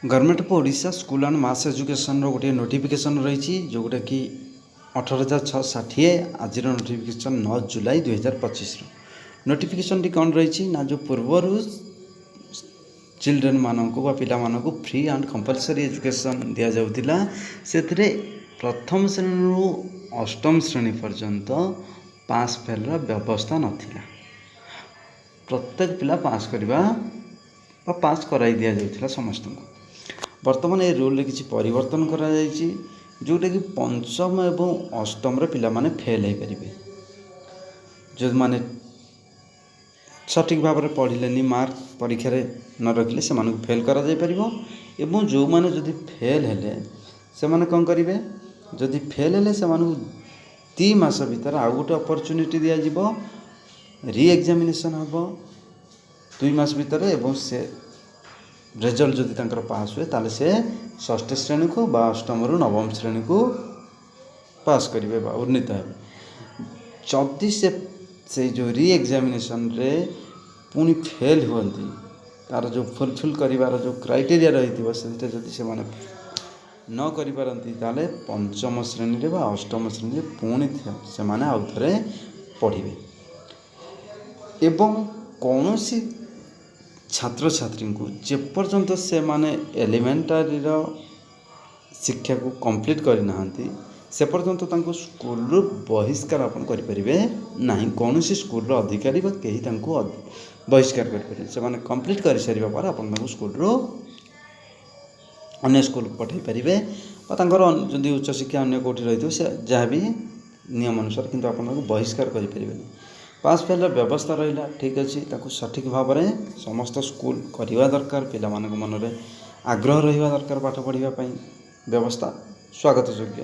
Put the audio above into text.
Government of Odisha School and Mass ଏଜୁକେସନ୍ର ଗୋଟିଏ notification ରହିଛି, ଯେଉଁଟାକି 18,660। ଆଜିର ନୋଟିଫିକେସନ୍ 9 ଜୁଲାଇ 2025ର। ନୋଟିଫିକେସନ୍ଟି କ'ଣ ରହିଛି ନା, ଯେଉଁ ପୂର୍ବରୁ ଚିଲଡ୍ରେନ୍ମାନଙ୍କୁ ବା ପିଲାମାନଙ୍କୁ ଫ୍ରି ଆଣ୍ଡ କମ୍ପଲସରି ଏଜୁକେସନ୍ ଦିଆଯାଉଥିଲା, ସେଥିରେ ପ୍ରଥମ ଶ୍ରେଣୀରୁ ଅଷ୍ଟମ ଶ୍ରେଣୀ ପର୍ଯ୍ୟନ୍ତ ପାସ୍ ଫେଲ୍ର ବ୍ୟବସ୍ଥା ନଥିଲା। ପ୍ରତ୍ୟେକ ପିଲା ପାସ୍ କରିବା ବା ପାସ୍ କରାଇ ଦିଆଯାଉଥିଲା ସମସ୍ତଙ୍କୁ। ବର୍ତ୍ତମାନ ଏ ରୁଲ୍ରେ କିଛି ପରିବର୍ତ୍ତନ କରାଯାଇଛି, ଯେଉଁଟାକି ପଞ୍ଚମ ଏବଂ ଅଷ୍ଟମରେ ପିଲାମାନେ ଫେଲ୍ ହେଇପାରିବେ। ଯେଉଁମାନେ ସଠିକ୍ ଭାବରେ ପଢ଼ିଲେନି, ମାର୍କ ପରୀକ୍ଷାରେ ନ ରଖିଲେ, ସେମାନଙ୍କୁ ଫେଲ୍ କରାଯାଇପାରିବ। ଏବଂ ଯେଉଁମାନେ ଯଦି ଫେଲ୍ ହେଲେ, ସେମାନେ କ'ଣ କରିବେ? ଯଦି ଫେଲ୍ ହେଲେ, ସେମାନଙ୍କୁ 2 ମାସ ଭିତରେ ଆଉ ଗୋଟେ ଅପରଚ୍ୟୁନିଟି ଦିଆଯିବ। ରି ଏକ୍ଜାମିନେସନ୍ ହେବ 2 ମାସ ଭିତରେ ଏବଂ ସେ ରେଜଲ୍ଟ ଯଦି ତାଙ୍କର ପାସ୍ ହୁଏ, ତାହେଲେ ସେ ଷଷ୍ଠ ଶ୍ରେଣୀକୁ ବା ଅଷ୍ଟମରୁ ନବମ ଶ୍ରେଣୀକୁ ପାସ୍ କରିବେ ବା ଉନ୍ନୀତ ହେବେ। ଯଦି ସେ ସେଇ ଯେଉଁ ରି ଏକ୍ଜାମିନେସନ୍ରେ ପୁଣି ଫେଲ୍ ହୁଅନ୍ତି, ତା'ର ଯେଉଁ ଫୁଲଫିଲ୍ କରିବାର ଯେଉଁ କ୍ରାଇଟେରିଆ ରହିଥିବ, ସେଥିରେ ଯଦି ସେମାନେ ନ କରିପାରନ୍ତି, ତାହେଲେ ପଞ୍ଚମ ଶ୍ରେଣୀରେ ବା ଅଷ୍ଟମ ଶ୍ରେଣୀରେ ପୁଣି ସେମାନେ ଆଉ ଥରେ ପଢ଼ିବେ। ଏବଂ କୌଣସି ଛାତ୍ରଛାତ୍ରୀଙ୍କୁ ଯେପର୍ଯ୍ୟନ୍ତ ସେମାନେ ଏଲିମେଣ୍ଟାରୀର ଶିକ୍ଷାକୁ କମ୍ପ୍ଲିଟ୍ କରିନାହାନ୍ତି, ସେ ପର୍ଯ୍ୟନ୍ତ ତାଙ୍କୁ ସ୍କୁଲରୁ ବହିଷ୍କାର ଆପଣ କରିପାରିବେ ନାହିଁ। କୌଣସି ସ୍କୁଲର ଅଧିକାରୀ ବା କେହି ତାଙ୍କୁ ବହିଷ୍କାର କରିପାରିବେ। ସେମାନେ କମ୍ପ୍ଲିଟ୍ କରିସାରିବା ପରେ ଆପଣ ତାଙ୍କୁ ସ୍କୁଲରୁ ଅନ୍ୟ ସ୍କୁଲକୁ ପଠାଇ ପାରିବେ ବା ତାଙ୍କର ଯଦି ଉଚ୍ଚଶିକ୍ଷା ଅନ୍ୟ କେଉଁଠି ରହିଥିବ, ସେ ଯାହା ବି ନିୟମ ଅନୁସାରେ, କିନ୍ତୁ ଆପଣ ତାଙ୍କୁ ବହିଷ୍କାର କରିପାରିବେନି। ପାସ୍ ଫେଲ୍ର ବ୍ୟବସ୍ଥା ରହିଲା, ଠିକ୍ ଅଛି। ତାକୁ ସଠିକ୍ ଭାବରେ ସମସ୍ତ ସ୍କୁଲ କରିବା ଦରକାର। ପିଲାମାନଙ୍କ ମନରେ ଆଗ୍ରହ ରହିବା ଦରକାର ପାଠ ପଢ଼ିବା ପାଇଁ। ବ୍ୟବସ୍ଥା ସ୍ୱାଗତ ଯୋଗ୍ୟ।